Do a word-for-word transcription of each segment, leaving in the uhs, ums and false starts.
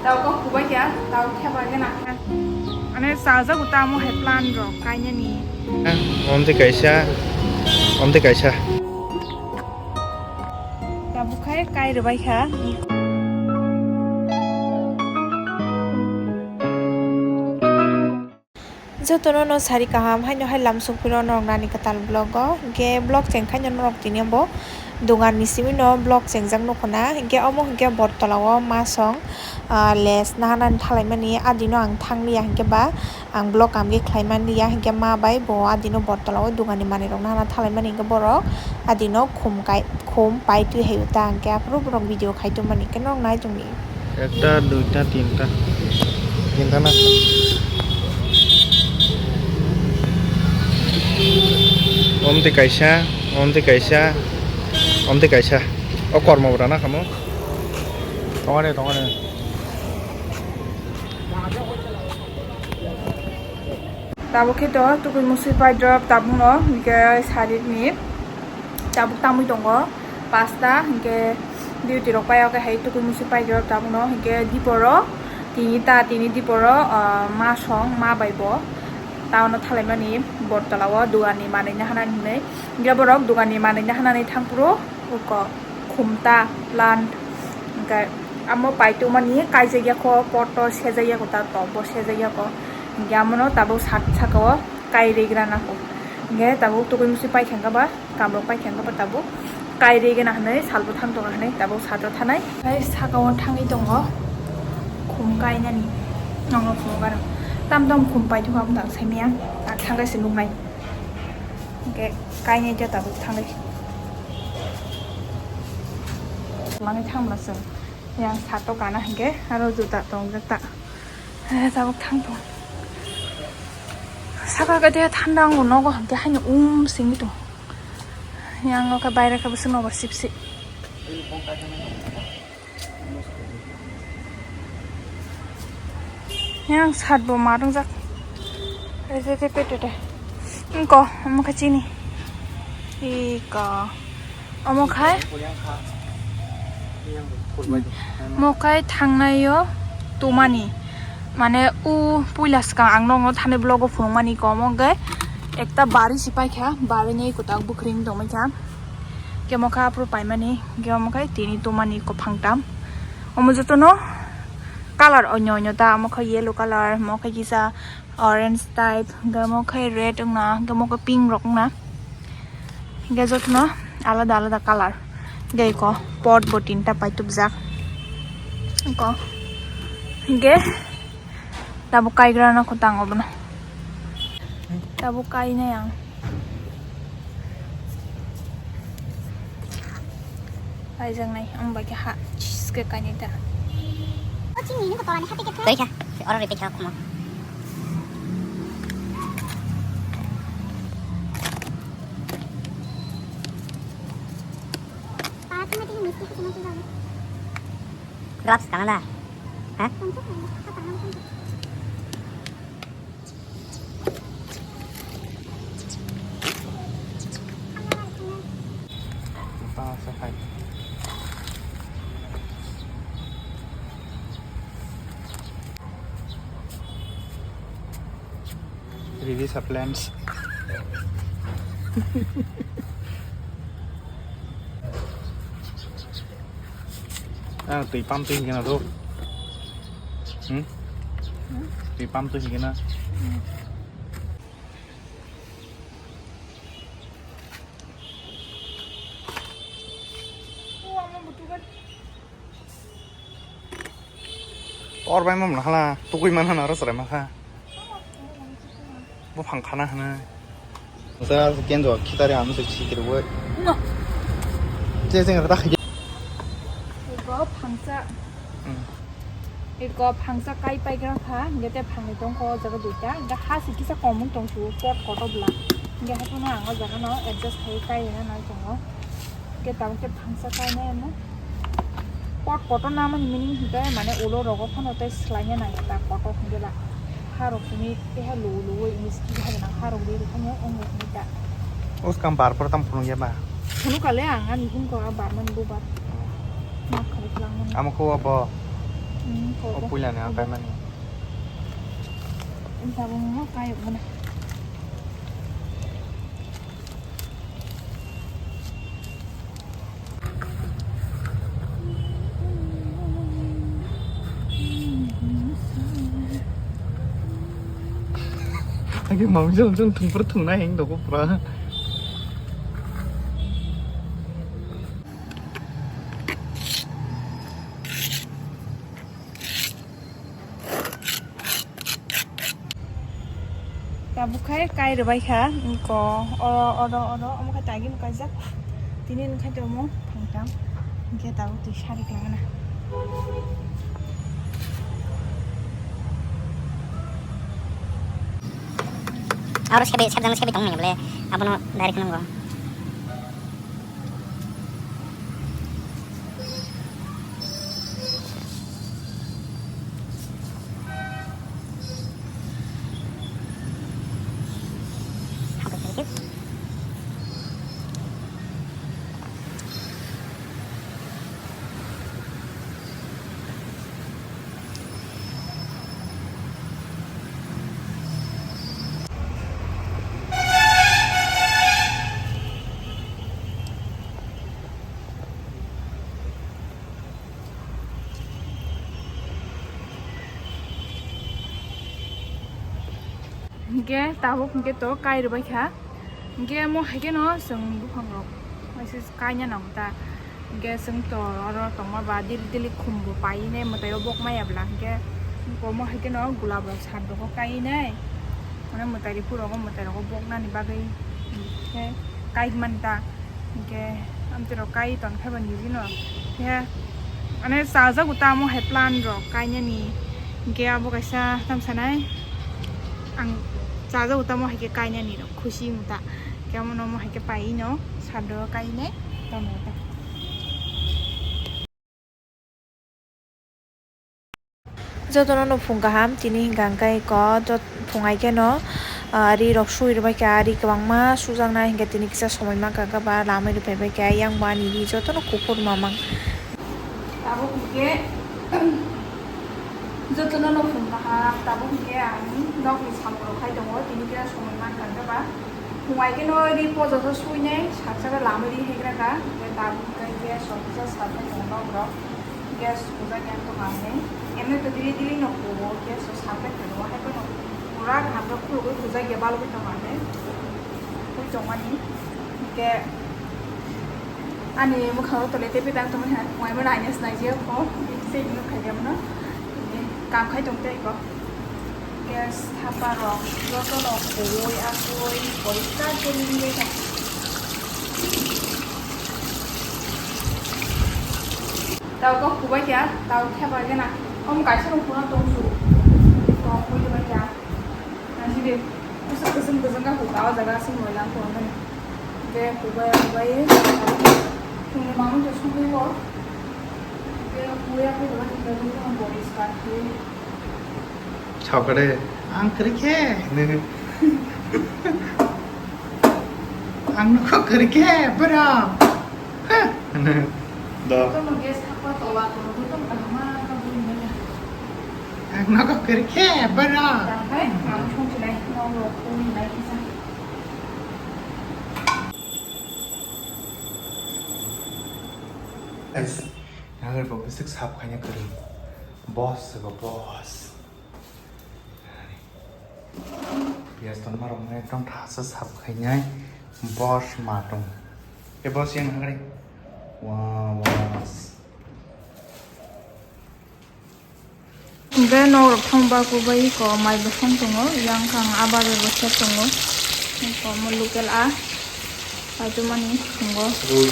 Tao kok kubai kha, tao thepar gana kha. Ane sajak uta amo hai plan rok kainani. Omte kaisa, omte kaisa. Tabuk khai kai rwbai kha. Jotono no sari kaham, haino hai lamsok phiro norok nani kwtal vlog o. Hinkhe vlog chengkhaino norok tini bo dogan ni simi no vlog chengjak nukho na. Hinkhe omo hinkhe Bortola o ma song, ah, les nahanani thalaimani, adino ang thangliya hinkhe ba ang vlog kaham khe khlai manliya, hinkhe ma bai bo adino Bortola o dogan ni manwi rok nahana thalaimani hinkhe borok adino khum kai, khum pai twi hai ta hinkhe aphuru borok video khai tongmani hinkhe norok nai tongdi. Ekta, duita, tinta. Tinta na. Omte kaisa, omte kaisa, omte kaisa. O kormo bwra na kamo. Tongani, tongani. Tabuk khe to tukui musui pai drop tabuk no, hinkhe sarik ni tabuk tamui tongo pasta, hinkhe duty rok pai o khe hai tukui musui pai drop tabuk no, hinkhe diporo tini ta tini diporo, ah, ma song ma bai bo taono thalaimani Bortola o dogan ni manwi nahanani hinwi, hinkhe borok dogan ni manwi nahanani thangphuru uko. Khumta plant, hinkhe amo paitokmani kaijak yakho, poto sejak yakho, ta tokbo sejak yakho, hinkhe amono tabuk sak-, sakao kai rigrana kho, hinkhe tabuk tukui musi paikha khe ba, kamrok paikha khe ba tabuk kai rigana hinwi salbo thang tongo hinwi tabuk sato thanai. Tei sakao thangwi tongo khum kainani, nokno khum gana tam tam khum paithok abo dang saimanya, a thangkhe se nuknai. Hinkhe kainai ta tabuk thangwi. Mangwi thangmla chwng. Yang sato kana hinkhe aro juta tongjak ta. Eh, tabuk thang tong. Saka khe de thanda wngo nogo hinkhe haino um singwi tong. Yang o khe baire khe bwswk nogo sip sip. Yang sat bo ma wngjak. Ete te pete te. Engko, omo khe chini. Iko. Omo khai. Mo khai thangnai o tumani. Mane u puila swkang ang nokno thani vlog o phunukmani ko omo khe ekta bari si paikha, bari ni kwtak bwkhring tongmani kha. Khe mo kha aphuru paimani, khe omo khai tini tumani kwphang tam. Omo jotono colour onyo onyo ta, omo khai yellow colour, omo khai kisa orange type, hwnkhe omo khai red wngna, hwnkhe omo khai pink rok wngna. Hwnkhe jotono alada alada colour. Hwnkhe eko pot bo tinta paitubjak. Eko. Hwnkhe tabuk kaigrana kho tang obono. Tabuk kainai ang. Kaijaknai, ang bai khe ha, chiske kainai ta. Tei kha, oro ri tei kha khuma. Gloves kana da? Ha? Release a plants. Ah, twi pump twi hingna do. Hmm? Twi pump twi hingna. Or bai mam nakhala, tukui man hana ro chwrai makha. Bo phang khana hana. Sa kenjo khitari ang se chikirwe. No. Je jeng rata khige. Ego phangsa. Hmm. Ego phangsa kai pai gra kha, hingke te phangni tongkho o jaga duita. Hingke ha si kisa komung tong su pot kotor bla. Hingke haphano ang o jaga no adjust khai kai rina nai tongo. Hingke tabuk khe phangsa kainai ano. Pot kotor namani meaning hingke mane ulo rogo phano tei swlaina nang ta kotor hingke ba. Ha rok simi keha luo luo ini ski hai nang ha rok ri rikha ne ong rok ni ta. Uskang bar por tam phunuk ya ba? Phunuk kale ang ani himko a bar mani bubar. Mak khari klang mani. Amo kho bo. Hmm, kok. O puila ni ang kaimani. Tabuk no kai mano. Agi mangsa unsung thungpra thungna heng dogo pura. Tabuk khai kai rwbai kha, ko oro, oro, oro, omo khe tagim kaijak. Tini wngkha tei omo thangtam, hinkhe tabuk twi sarik langana. Aro sebe, sebjang sebe tong nai bole, abono direct nungo. Hinkhe tabuk hinkhe to kai rwbai kha. Hinkhe omo hai kheno chwng buphang rok waisa kaina nango ta. Hinkhe chwng to oro tongma ba dili dili khum bo painai mwtai o bok maya bwla. Hinkhe omo hai kheno gulab rok sat rok o kainai. Mane mwtai rok o mwtai rok o boknani bagwi hinkhe kai man ta. Hinkhe amtwi rok kai ton khe bo nini no. Hinkhe mane chajago tamo hai plan rok kainani. Hinkhe abo kaisa tam sanai ang chajago tamo hai khe kainani rok khusi wng ta. Hinkhe amo no omo hai khe pai no sado kainai tono ta. Jotono no phung kaham, tini hwnkha hwnkhe eko jot-, phung hai kheno, ah, ri rok sui rwbai kha, ri kwbangma sujaknai hinkhe tini kisa somoi mankha khe ba lamai rwphaibai kha, yang bo ani ri jotono kuphur mamang. Tabuk hinkhe jotono no phung kaham, tabuk hinkhe ang nokni samung rok khai tongo, tini kisa somoi mankha khe ba. Phungai kheno ri pojoto suinai, saksa khe lamwi ri hegra kha, hwnkhe tabuk khe gas rok kisa saphai tongo nok rok. Gas hujak ya tong ang hwnwi. Emni to dili dili no huo, gas rok saphai tongo, hai phano pura kaham khe khulugwi hujak ya balugwi tong ang hwnwi. Hui tongmani. Hwnkhe ani mwkhang rok tole tei pitang tongmani hai phungai mano aina swnai jia kho. Sei hino khai khe mano. Kam khai tong tei kho. Gas thapa rok joto no kuwi asui poriskar khe nini kha. Tao kok kubai kha, tao thapa gana. Om kaisa rok kuno tong su. Kok kubai kha. Nasi de, kusa kusum kusum ka kuka o jaga sing moilang ko nani. Ke kubai kubai. Kung mamung to sung ko. Ke kuya ko jaga sing ko poriskar khe. Chokre, ang kwrwi khe, hwnwi. Ang nokho kwrwi khe, borok. Ha, hwnwi. Do. Ang nokho kwrwi khe, borok. Guys, nang bo bwswk sap khaina kwrwi. Boss se bo boss. Piyaj tonma rok no ekdom thasa sap khainai boss ma tong. E boss yang hagre. Wa, wa. Hingke nok rok thang ba kubai ko mai bosong tongo, yang kang abar bo se tongo. Ko mo local a. Paichomani tongo. Rui.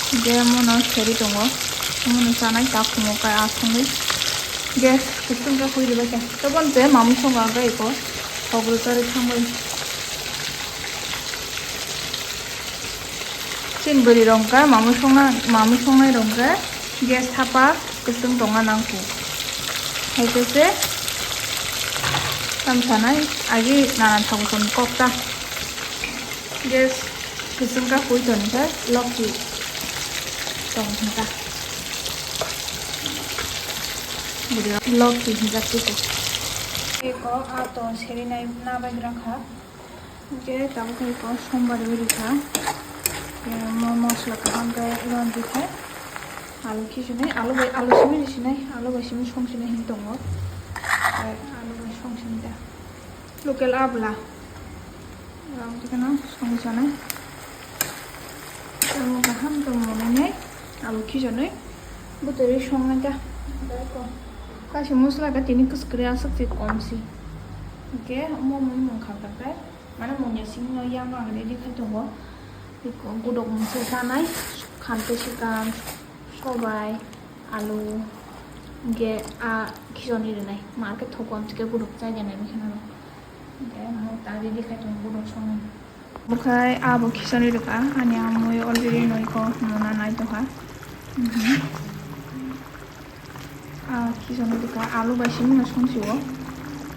Hingke mono seri tongo. Mono chanai ta khungo kai asongwi. Gas kusung khe pui ribai khe. Tobon je mamung songo ang khe eko. Kogro chari thangbai. Chin bwrwi rong khe mamung songna, mamung songnai rong khe gas thapa kusung tongna nangkuk. Hai khe se tam sanai agi nanan thabu tong kok ta. Gas kusung kha pui toni khe lokhi tong hwn kha. Video loki hinjak tiko. Eko ato serinai na bai gra kha. Hingke tabuk khe eko sombar ri kha. Mo mosla kaham khe ron ri kha. Alu khichini, alu bai, alu simi ri sinai, alu bai simi song sinai hin tongo. Alu bai song sini da. Local abla. Ram tikana song sanai. Amo kaham to monai nai. Abo khichonoi buturi songnai ta. Kaisa mosla ka tini kwswk kwrwi aswk se kom si. Hingke omo mui mung kham tangkai. Mane mungya simi no yang no ang ready khai tongo. Eko gudok mungsa sanai. Khamte sikam, sobai, alu. Hingke a khichonwi rwnai. Market thoko amchike gudok chai denai bikhe no. Hingke mo ta ready khai tongo gudok songnai. Omokhai abo khichonwi rwkha, ani amui already noiko mona nai tongkha. Mhm. Ah, khichonwi rwkha, alu bai simi no songsi o.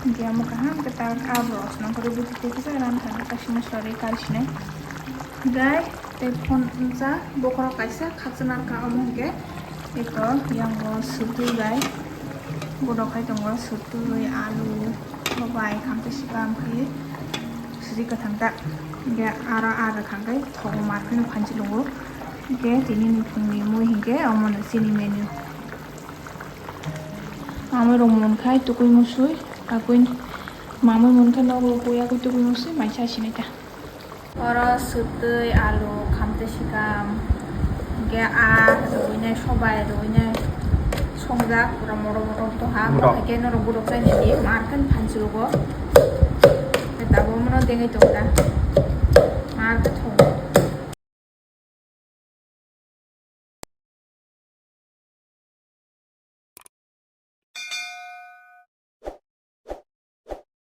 Hingke amo kaham khe tak abo rosno kore buti tei kisa ran thani kaisa mosla ri kari sinai. Hingke tei phone wngsa bokhorok kaisa khakchangma kha, omo hingke eko yango swtwi bai bodo khai tongo, swtwi, alu, sobai, khamte sikam khe sri kwthang ta. Hingke aro ah rwkha hingke thogo market no phanchi lungo. Hingke tini ni phungni mui hingke omo no chini menu. Mamui rok mon khai tukui musui, akui mamui mon khai nogo koi akui tukui musui mai cha sinai ta. Oro swtwi, alu, khamte sikam, hingke ah rwinai, sobai rwinai songjak, pura morom morom tongha. Morom. Hingke norok gudok chainai di, market phanchi rogo. Tabuk omono dengwi tongda. Market